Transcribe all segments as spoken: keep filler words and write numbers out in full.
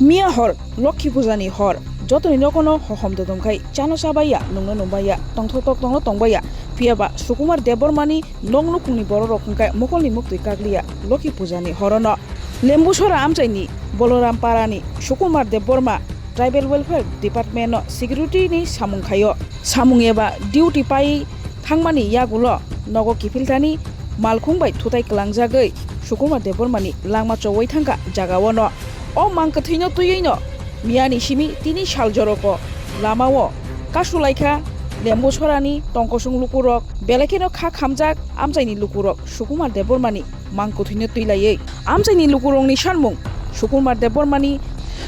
Miya hor, Lokhi Puja ni hor, jotoni nogo no hohom dodom khai chano chabaiya, nungno nungbaiya, tongthotok tongno tongbaiya, phiya ba Sukumar Debbarma ni nok nukhung ni borok rok hwnkhe mokol ni muktwi kakliya Lokhi Puja ni horo no. Lembusora amchai ni Boloram Para ni Sukumar Debbarma Tribal Welfare Department no security ni samung khaio. Samung eba duty pai thangmani yagulo nogo kiphilthani malkhung bai thutai kwlangjagwi Sukumar Debbarmani langma chowui thangkha jagao no. O mang kwthwino twiwi no miyani simi tini sal joroko lamao kasulaikha Lembu sorani tongkosong lukurok, belai kheno kha khamjak amchaini lukurok Sukumar Debbarmani mang kwthwino twilaiwi. Amchaini lukurokni sanmung Sukumar Debbarmani,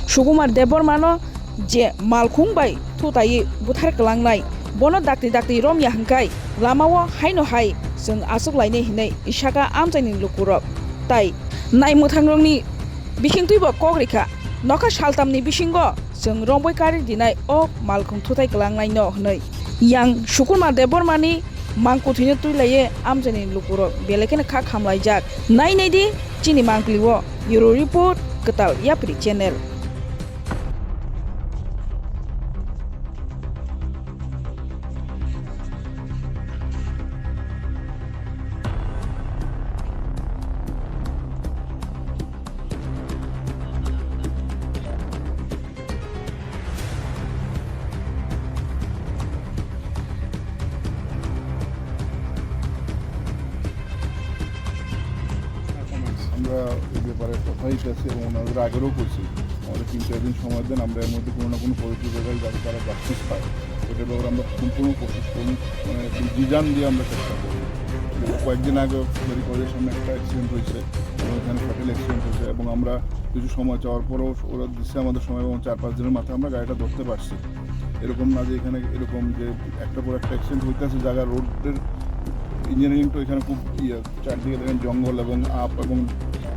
Sukumar Debbarmano je malkhung bai thutaiwi buthar kwlangnai, bono dakti dakti romya hwnkhe lamao haino hai chwng achuk lainai hinwi isaka amchaini lukurok. Tai naimwthangrokni bisingtwibo kok rikha, nokha saltamni bisingo chwng romboi kari dinai o malkhung thutai kwlangnaino hwnwi. Yang Sukurma Debbarmani mang kwthwino twilaiwi amchaini lukurok belai kheno kha khamlaijak. Nai nai di chini mangpili o. Bureau Report, Kwtal Yapri Channel. আমরা এই ব্যাপারে কথা হইতেছি এবং ওনাদের আগেরও করছি। আমাদের তিন চার দিন সময় দেন, আমরা এর মধ্যে কোনো না কোনো পবিত্র জায়গায় যাতে তারা জাস্টিস পায়, ওটার ব্যাপারে আমরা সম্পূর্ণ কোশিশ করব, মানে একদম জি জান দিয়ে আমরা চেষ্টা করব। গত কয়েকদিন আগে মেডিকেল কলেজের সামনে একটা অ্যাক্সিডেন্ট হয়েছে এবং এখানে ফ্যাটাল অ্যাক্সিডেন্ট হয়েছে এবং আমরা কিছু সময় চাওয়ার পরেও ওরা দিচ্ছে আমাদের সময় এবং চার পাঁচ দিনের মাথায় আমরা গাড়িটা ধরতে পারছি। এরকম না যে এখানে এরকম যে একটা পর একটা অ্যাক্সিডেন্ট হইতেছে, জায়গা রোডের ইঞ্জিনিয়ারিং তো এখানে খুব ইয়ে, চারদিকে দেখেন জঙ্গল এবং আপ এবং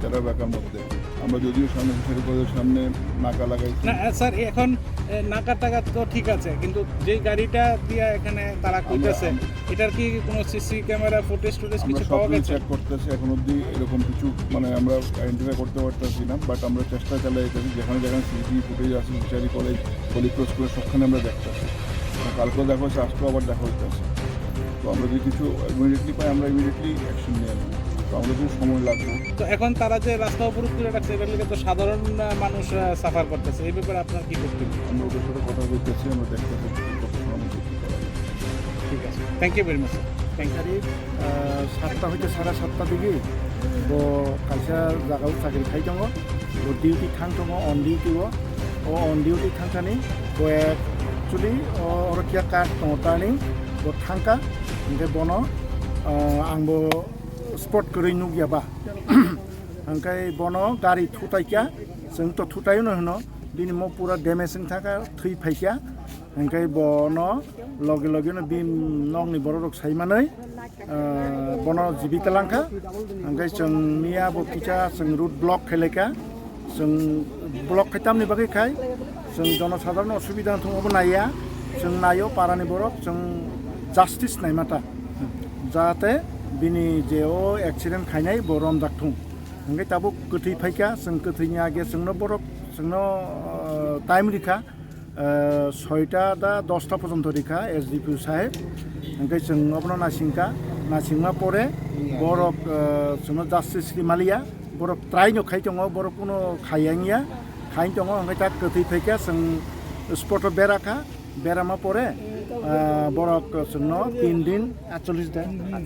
তেরা বেকার মধ্যে। আমরা যদিও সামনে ফিশারি কলেজের সামনে নাকা লাগাইছি। না, আহ, স্যার, এখন, আহ, নাকা টাকা তো ঠিক আছে, কিন্তু যেই গাড়িটা দিয়া এখানে তারা আমরা, কইতাছে, আমরা এটার কি কোনো সিসি ক্যামেরা ফুটেজ টুটেজ আমরা কিছু পাওয়া সবগুলো গেছে? চেক করতেছি, এখন অবধি এরকম কিছু মানে আমরা আইডেন্টিফাই করতে পারতেছি না, বাট আমরা চেষ্টা চালাই যাচ্ছি, যেখানে যেখানে সিসিটিভি ফুটেজ আছে, fishery college, Holy Cross college, সবখানে আমরা দেখতেছি। কালকেও দেখা হয়েছে, আজকেও আবার দেখা হইতেছে। তো আমরা যদি কিছু ইমিডিয়েটলি পাই, আমরা ইমিডিয়েটলি অ্যাকশন নিয়ে নেব। তো আমাদের কিছু সময় লাগবে। তো এখন তারা যে রাস্তা অবরোধ করে রাখছে, এটার লিগে তো সাধারণ, আহ, মানুষ, আহ, সাফার করতেছে, এই ব্যাপারে আপনার কি বক্তব্য? আমরা ওদের সাথে কথা বলতেছি, আমরা দেখতেছি কত সময় কি করা যায়। ঠিক আছে, thank you very much, sir. Thank you. Thank you. আহ, সাতটা হইতে সাড়ে সাতটা দিকে তো কাইসা জায়গাও চাকরি খাই দঙ্গ, তো ডিউটি থাং দঙ্গ, অন ডিউটি ও, ও অন ডিউটি থাংখানি, ও একচুয়ালি ও ওরা কিয়া কার তো টার্নিং, ও থাংকা, ইনকে বনো, আহ, আংবো স্পট করে নুকিয়া বা। Hwnkhe bono gari thutaikha, chwng to thutaino hwno, bini mo pura damage wng thangkha, thwi phaikha. Hwnkhe bono loge logeno bini nokni bororok saimanwi, ah, bono jibita langkha. Hwnkhe chwng miya bo kisa chwng road block khailaikha, chwng block khai tamni bagwi khai, chwng jonosadharon osubida wng thung obo naiya, chwng naio parani borok, chwng justice naimata, jahate bini je o accident khainai bo romjak thung. Hwnkhe tabuk kwthwi phaikha, chwng kwthwini age chwngno borok, chwngno, ah, time rikha, ah, soita da dosta porjonto rikha S D P O saheb. Hwnkhe chwng obono naisingkha, naisingma pore borok, ah, chwngno justice rimaliya, borok try no khai tongo, borok kuno khai yangya, khai tongo, hwnkhe ta kwthwi phaikha, chwng spot o berakha. Berama pore, ah, borok chwngno tin din, atchollish de,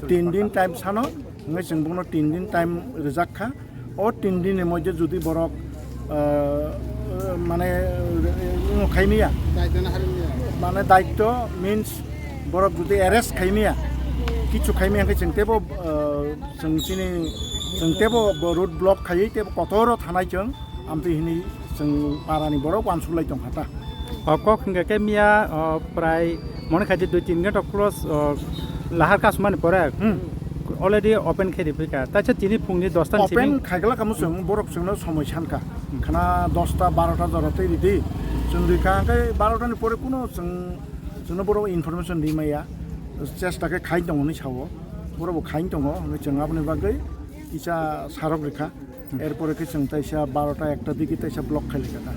tin din time sano, hwnkhe chwng bono tin din time rwjak kha. O tin din ni moddhe jodi borok, ah, mane, ino khaimiya, mane daitto means borok jodi arrest khaimiya, kichu khaimiya hwnkhe chwng tebo, ah, chwng chini, chwng tebo bo road block khaiwi tebo kotoro thanai chwng. Amtwi hwnwi chwng parani borok uansuk lai tongkha ta. O kok hwnkhe khe miya, o, prai mone khai di dui tin ghonta close, o, lahar kasumani pore, hmm, already open khe riphi kha. Taisa tini phungni dosta ni simi open khaigwlak kamo chwng, borok chwngno somoi sankha. Hmm. Khana dosta barota jora tei ridi. Chwng rikha hwnkhe barota ni pore kuno chwng, chwngno borok information rimaya. Chesta khe khai tongo hwnwi sao. Borok bo khai tongo, hwnwi chwng aboni bagwi kisa sarok rikha. Erpore khe chwng taisa barota ekta digi taisa block khai lai kha.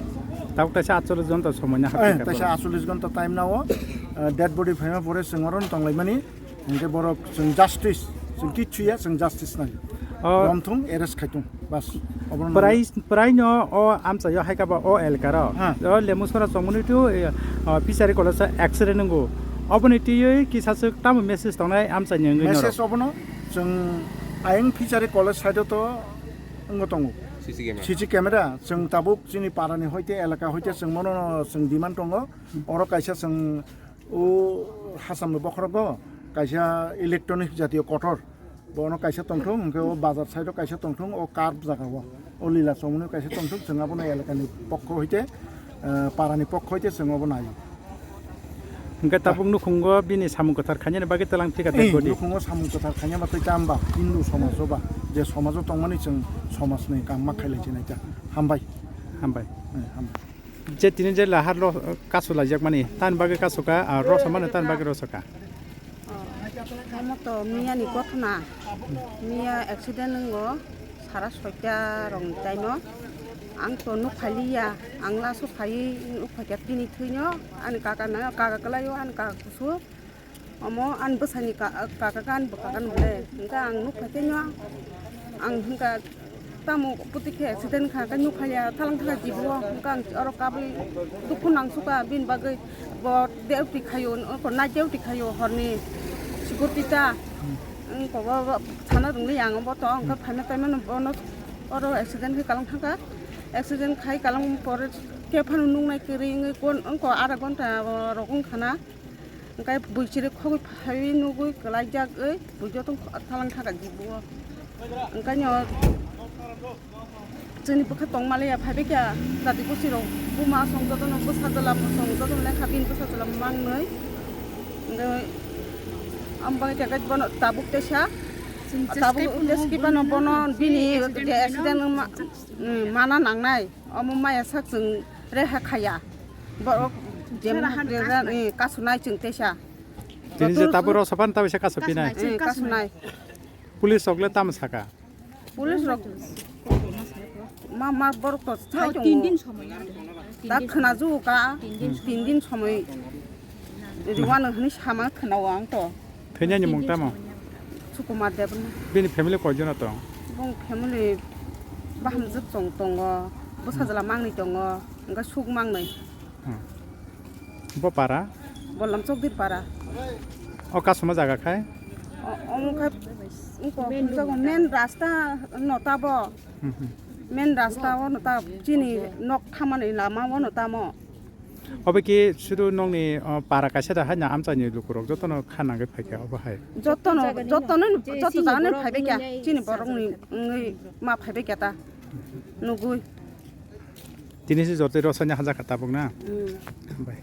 Tabuk taisa atchollish ghonta somoi na Eh, hapkha taisa borok. Atchollish ghonta time nao, eh, dead body phaima pore chwng oro tonglaimani, hingke borok chwng justice, chwng kichu ya, chwng justice nai. Oh. Romthung, arrest khaitung, bas. Obono Prai, prai no o amchaio hai kha ba o elkaro. Ha. O Lemusora chongmani tu, eh, oh, Fishery College accident nungo. Oboni tiyoi kisa swk tamo message tongnai amchaini wngwi norok? Message obono, chwng ayang Fishery College side o to wngwi tongo. C C camera. C C camera, chwng tabuk chini parani hoite, elaka hoite chwng mono chwng demand tongo. Oro kaisa chwng o Hasamni bokhorogo kaisa electronic jatiyo kotor. Bono kaisa tongthung, hwnkhe o bazar side o kaisa tongthung, o curb jaga o. O lila chomoni kaisa tongthung, chwng abono elakani pokho hoite, eh, parani pokho hoite chwng obo naio. Hwnkhe tabuk nukhungo bini samung kwthar khainani bagwi twlang thika Eh, tei body. Nukhungo samung kwthar khaina bagwi tei tamba Hindu somajo ba, je somajo tongmani chwng somajni kam ma khailai chinai ta. Hambai. Hambai. Eh, hambai. Je tini je lahar lo kasu laijakmani, tani bagwi kasu ka, ah, rosa mano tani bagwi rosa ka. Omo to miya ni gothona, miya accident wngo, sara soita rok ni time o. Ang to nuk phailiya, ang laso phaiwi nuk phaikha bini thwino, ani kaka na, kaka kwlaio, ani kaka kusu. Omo ani bwsani ka, kaka khe ani bwkha khe nukle. Hwnkhe ang nuk phaikhe no, ang hwnkha tamo puti khe accident kha khe nuk phailiya, thalang thangkha jibo. Hwnkhe ang oro kabui dukhu nangsukha, bini bagwi bo duty khaio, oko night duty khaio horni security ta. Wngkha bo, bo sana rwngli ang bo to, hwnkhe phaina taimano bono oro accident khe kalang thangkha. Accident khai kalang pore khe phano nuknai kwrwi wngwi kon, wngkha ara gonta rok wngkha na. Hwnkhe bui chiri khogwi phaiwi nugwi kwlaijak oi bui joto thalang thangkha jibo. Hwnkhe no chini bwkha tongmaliya phaibai kha jati gosi rok buma song jotono bwsa jwla mosong jotono lekha bini bwsa jwla mangnwi. Hwnkhe amo bagwi khe bono tabuk teisa tabuk teskipano bono bini accident wngma, mm, mana nangnai omo maya sak chwng reha khaya. Borok jemon kasunai chwng teisa. Tini je tabuk rok sapan tabuk se kasu pinai. Eh, kasunai. Police rok le tamo saka? Police rok ma, ma borok to sai tongo. Tin din somoi. Da khwna ju ka, tin din somoi. Riwano hwnwi sama khwna o ang to. Thwinani mung tamo? Sukumar Debbarma. Bini family koi jona tong? Bong family bahamjwk chong tongo, bwsa jwla mangni tongo, hwnkhe suk mangnai. Hmm. Bo para? Bollam Chokdir para. O kasuma jaga khai? O, omo khai, wngkha main rasta no tabo. Hmm, hmm. Main rasta o no ta chini nok thamani lama o no tamo. Obo ki sudu nokni, o, para kaisa da hai na amchaini lukurok jotono kha nangwi phaikha obo hai? Jotono, jotono, joto jagani phaibai kha. Chini borokni wngwi ma phaibai kha ta. Nugwi. Tini se jotoi rosani hajakha tabuk na? Mm. Bai.